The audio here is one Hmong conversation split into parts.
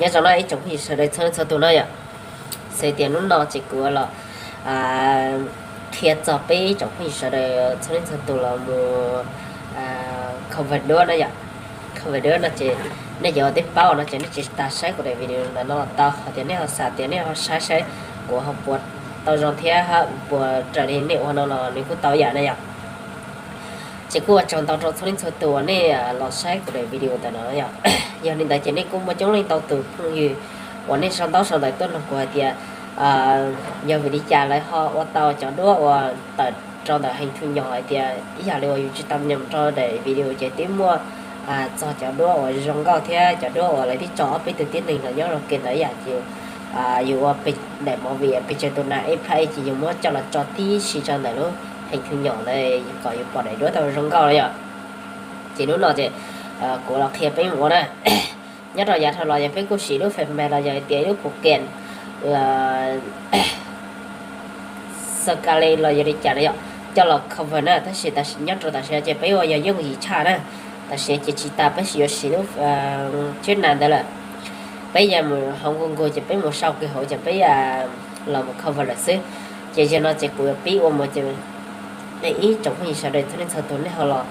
Nyob zoo na ib tsoom phooj ywg sawv daws txhua leej txhua tus na yom. Xav tias hnub no ces kuv los qhia txog peb ib tsoom phooj ywg sawv daws txhua leej txhua tus los mus cover duab na yom. Cover duab no ces nej cov twb paub no ces nej tsis tas saib kuv daim video ntawm no los tau, hos tias nej ho xav tias nej ho saib saib kuv ho puas tau zoo thiab puas raws li nej ua no los nws kuj tau yam na yom. Ces kuj ua tsaug ntau rau txhua leej txhua tus uas nej los saib kuv daim video ntawm no yom. Yog li ntawd ces nej kuj muaj coob leej ntau tus phooj ywg uas nej sau ntaub sau ntawv tuaj nug kuv hais tias yog vim li cas lawv ho ua tau cov duab uas tawm rau ntawm heev thu nyom hais tias ib yam li uas yus tsis tau nyeem rau daim video ces twb muaj txog cov duab uas zoo nkauj thiab cov duab uas lawv twb tso ob peb tug tib neeg los nyob rau ke ntawd yam ces yus ua pem daim movie pes tsawg tus nas ib phab ib ces yus muab coj los tso tib si rau ntawm lub heev thu nyom ntawd kom yus pom daim duab tau zoo nkauj na yom. Ces hnub no ces kuv los qhia peb mus ua na. Nyob rau yav dhau los yog peb kuj siv lub fem me los yog tias ib lub pus kem Xav Ka Li los yog li cas na yom, coj los cover na, tab sis nyob rau tam sim no ces peb ua yog yooj yim tshaj na. Tam sim no ces tsis tas peb yuav siv lub tswb nas ntawd lawm. Peb yog mus hauv Google ces peb mus sau kiag hauv ces peb los mus cover lawm xwb. Ces yog no ces kuv yuav pib ua mus ces ib tsoom phooj ywg sawv daws txhua leej txhua tus nej ho los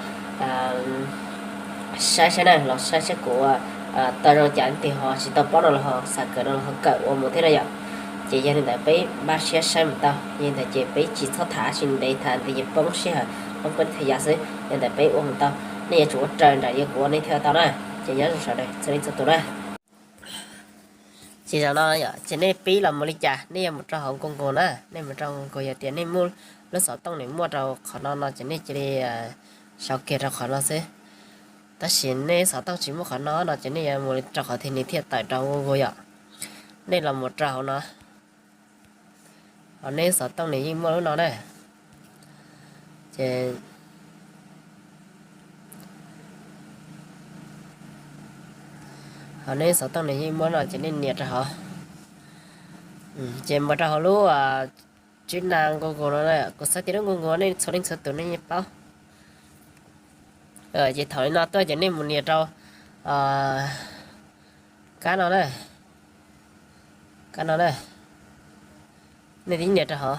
saib saib na, los saib saib kuv tau zoo cas, leej twg ho tsis tau paub no los ho xav kawm no los ho kawm ua mus thiab na yom. Ces yog li ntawd peb npaj siab saib mus tau, yog li ntawd ces peb tsis txhob tham dab tsi ntev, tham ntev ces poob sij hawm, poob peb txhia yav xwb. Yog li ntawd peb ua mus tau, nej yuav tsum ua raws nraim li kuv ua nej thiaj tau na. Ces nyob zoo sawv daws txhua leej txhua tus na. Ces zaum no yom, ces nej pib los mus li cas, nej yuav mus rau hauv Google na, nej mus rau Google, yog tias nej muaj lub xov tooj nws muaj rau qhov no no ces nej cia li sau kiag rau qhov no xwb. Tab sis nej xov tooj tsis muaj qhov no no ces nej yuav mus rau qhov twg nws thiaj tawm rau Google yom. Nej los mus rau hauv no, hauv nej xov tooj nws yeej muaj lub no na. Ces hauv nej xov tooj nws yeej muaj no ces nej nias rau hauv. Ces mus rau hauv lub tswb nas Google no, kuv xav tias lub Google nej txhua leej txhua tus nej yeej paub. Ces thaum li no tuaj ces nej mus nias rau kab no na, kab no na, nej tib nias rau hauv.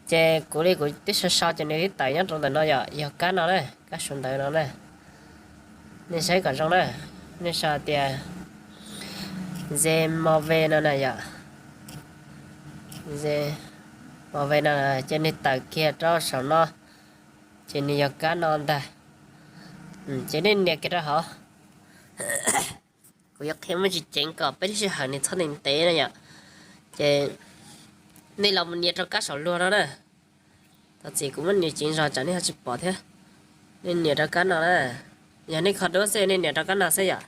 Ces kuv li kuv twb sau sau ces nws twb tawm nyob rau ntawm no yom, yog kab no na, kab sau ntawv no na. Nej saib kom zoo na, nej sau tias Zmovi no na yom, Zmovi no ces nws tawm kiag rau saum no, ces nws yog kab no ntag. Ces nej nias kiag rau hauv. Kuv yuav qhia muaj tsis ceev kom peb lub sij hawm nws txhob ntev ntev na yom. Ces nej los mus nias rau kab saum luag no na. Thov txim kuv muab nias ceev zog tsam nej ho tsis pom thiab. Nej nias rau kab no na. Yog nej kho duab xwb nej nias rau kab no xwb yom.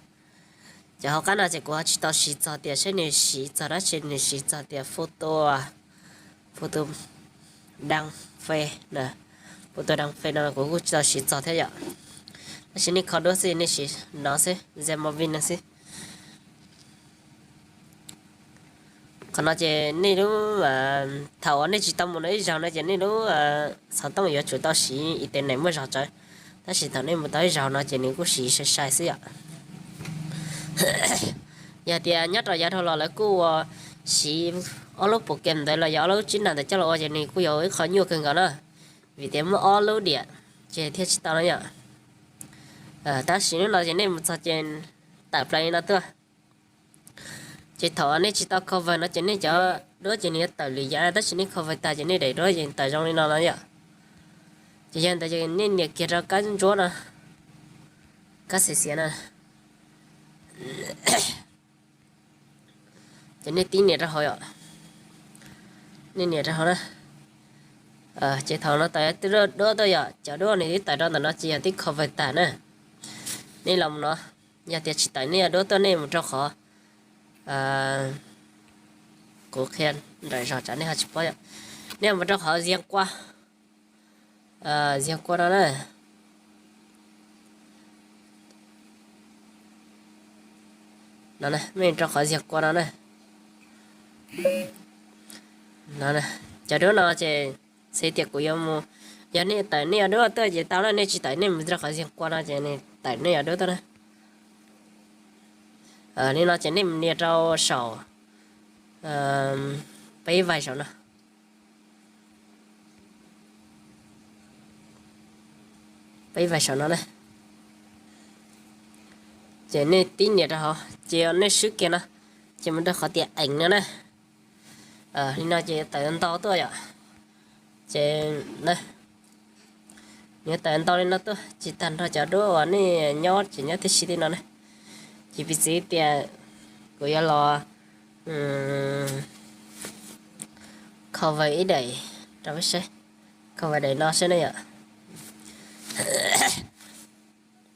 Ces hauv kab no ces kuv ho tsis tau siv txog tias saib nws siv txog dab tsi, nws siv txog tias photo, photo dab fe, photo dab fe no kuv kuj tsis tau siv txog thiab yom. Tab sis nej kho duab xwb nej siv no xwb, Zmovi no xwb. Qhov no ces nej lub, thaum uas nej tsis tau mus no ib zaug no ces nej lub xov tooj yuav tsum tau siv internet muaj zog tsawv. Tab sis thaum nej mus tau ib zaug no ces nws kuj siv sai sai xwb yom. Yog tias nyob rau yav dhau los lawv kuj ua siv ob lub pus kem ntawd los yog ob lub tswb nas ntawd coj los ua ces nws kuj yog ib qho nyuaj kawg nkaus na, vim tias muaj ob lub diam ces thiaj tsis tau no yom. Tab sis hnub no ces nej mus txog ces tawm plaws li no tuaj. Ces thaum nej tsis tau cover no ces nej cov duab ces nws yuav tawm lwm yam, tab sis nej cover tag ces nej daim duab ces tawm zoo li no no yom. Ces yog ntawd ces nej nias kiag rau kab ntsuab no, kab xiav xiav no. Ces nej tib nias rau hauv yom, nej nias rau hauv na. Ces thaum no tawm duab tuaj yom, cov duab nws twb tawm rau ntawm no ces yog twb cover tag na. Nej los mus no, yog tias tsis tawm nej cov duab tuaj nej mus rau qhov, kuv qhia nrawm zog tsam nej ho tsis paub yom. Nej mus rau qhov ziag kua, ziag kua no na. No, nej rau qhov ziag kua no na. Cov duab no ces xav tias kuv yuav mus, yog nej tawm nej cov duab tuaj ces tau na, nej tsis tawm nej mus rau qhov ziag kua no ces nws tawm nej cov duab tuaj na. Li no ces nej mus nias rau saum, peb vais saum no, peb vais saum no na. Ces nej tib nias rau hauv ces nej swb kiag no, ces mus rau qhov tias ees no na. Li no ces tawm ntau tuaj yom. Ces nws tawm ntau li no tuaj ces tag nrho cov duab uas nej nyob ces nyob tib si li no na. Ces piv txwv tias kuv yuav los cover ib daim rau peb saib, cover daim no saib na yom.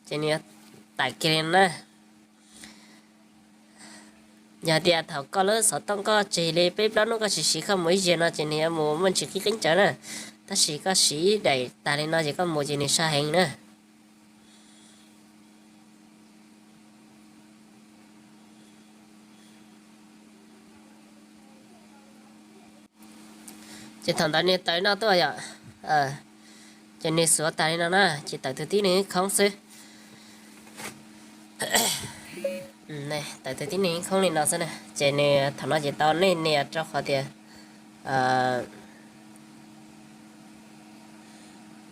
Ces nws yuav tawm kiag li no na. Yog tias thaum koj lub xov tooj koj tseg li peb plaub hnub koj siv siv koj mus ib zaug no ces nws yuav mus muaj ntsis qib qeeb tsawv na. Tab sis koj siv ib daim tag li no ces koj mus ces nws saj heev na. Ces thaum ntawd nws tawm no tuaj yom, ces nws xuav tag li no na, ces tawm tus tib neeg khoob xwb. Tawm tus tib neeg khoob li no xwb na, ces nws thaum no ces tau nej nias rau qhov tias,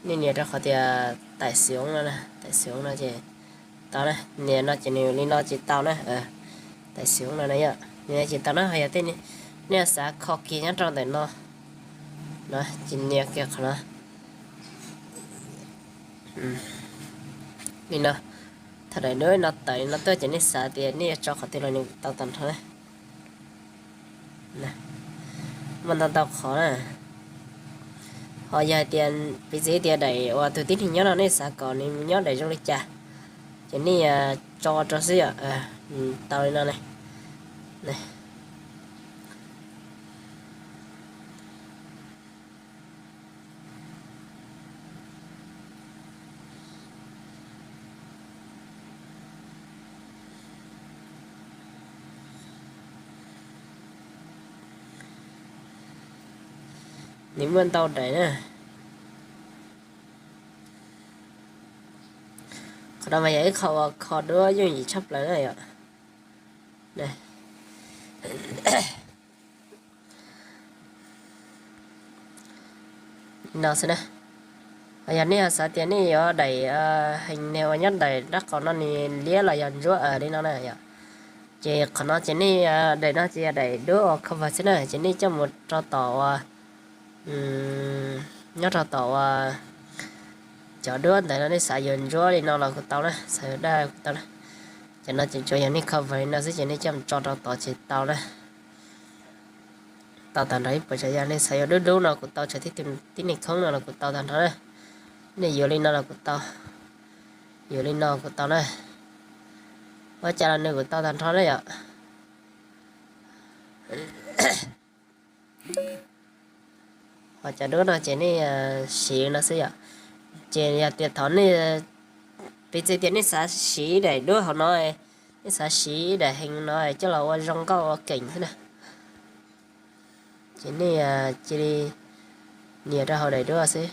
nej nias rau qhov tias tais xioov no, tais xioov no ces tau na, nias no ces nws li no ces tau na, tais xioov no na yom, nws ces tau na. Ho yog tej nej xav kho kiag nyob rau ntawm no, no ces nias kiag qhov no. Li no, thaum daim duab no tawm li no tuaj ces nej xav tias nej yuav tso qhov twg los nws tau tag nrho na. Muaj ntau ntau qhov na. Ho yog hais tias piv txwv tias daim uas tus tib neeg nyob no nej xav kom nws mus nyob daim zoo li cas, ces nej tso rau xwb yom, tau li no ne. Nws muaj ntau daim na. Qhov no mas yog ib qho uas kho duab yooj yim tshaj plaws na yom. No xwb na. Yog nej xav tias nej yuav daim hees nws uas nyob daim dab qau no nws liab los yog ntsuab li no na yom, ces qhov no ces nej, daim no ces yog daim duab uas cover xwb na, ces nej coj mus rau tom uas, nyob rau tom uas cov duab ntawd no nej xav yuav ntsuab li no los kuj tau na, xav yuav daj kuj tau na. Ces no ces tsuas yog nej cover li no xwb ces nej coj mus tso rau tod ces tau na. Tau tag nrho ib puas tsav yam, nej xav yuav dub dub no kuj tau, tshuav tib tug tib neeg khoob no los kuj tau tag nrho na. Nej yuav li no los kuj tau, yuav li no kuj tau na. Ua cas los nws kuj tau tag nrho na yom. Ho cov duab no ces nej siv no xwb yom. Ces yog tias thaum nej, piv txwv tias nej xav siv daim duab hauv no, nej xav siv daim hees no coj los ua zoo nkauj ua keem xwb na, ces nej cia li nias rau hauv daim duab xwb.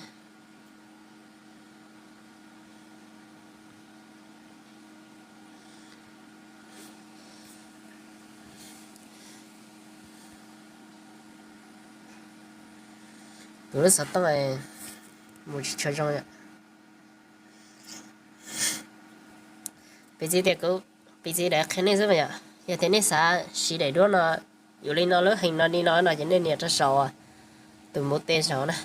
Kuv lub xov tooj mus tsis tshua zoo yom. Piv txwv tias kuv, piv txwv daim qhia nej xwb mas yom, yog tias nej xav siv daim duab no, yuav li no lub hees no li no no ces nej nias rau saum tus muv tej saum na.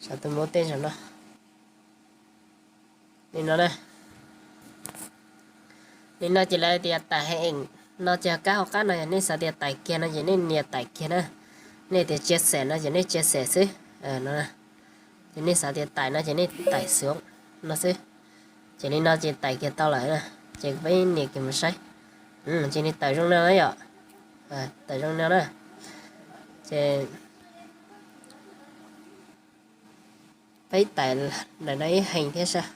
Saum tus muv tej saum no. Li no na. Li no ces lawv tias tais heev no ces kab hauv qab no yog nej xav tias tais kiag no ces nej nias tais kiag na. Nej tias chia sẻ no ces nej chia sẻ xwb. Ces nej xav tias tais no ces nej tais xwv no xwb. Ces li no ces tais kiag tau lawm na. Ces peb nias kiag mus saib. Ces nws tawm zoo no na yom. Tawm zoo no na. Ces peb tais ntawm no ib heev thiab sas.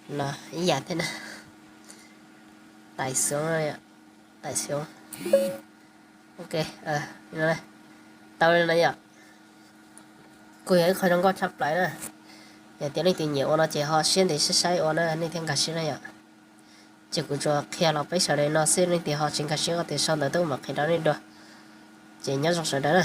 No ib yam thiab na. Tais xyoo, tais xyoo. Ok, tau li no yom. Kuj yog ib qho zoo nkauj tshaj plaws na. Yog tias leej twg nyiam ua no ces ho siab ntev saib saib ua na, nej thiaj nkag siab na yom. Ces kuv tsuas qhia los peb sawv daws no xwb, leej twg ho tsis nkag siab ko tes sau ntawv tuaj mam qhia rau nej dua. Ces nyob zoo sawv daws na.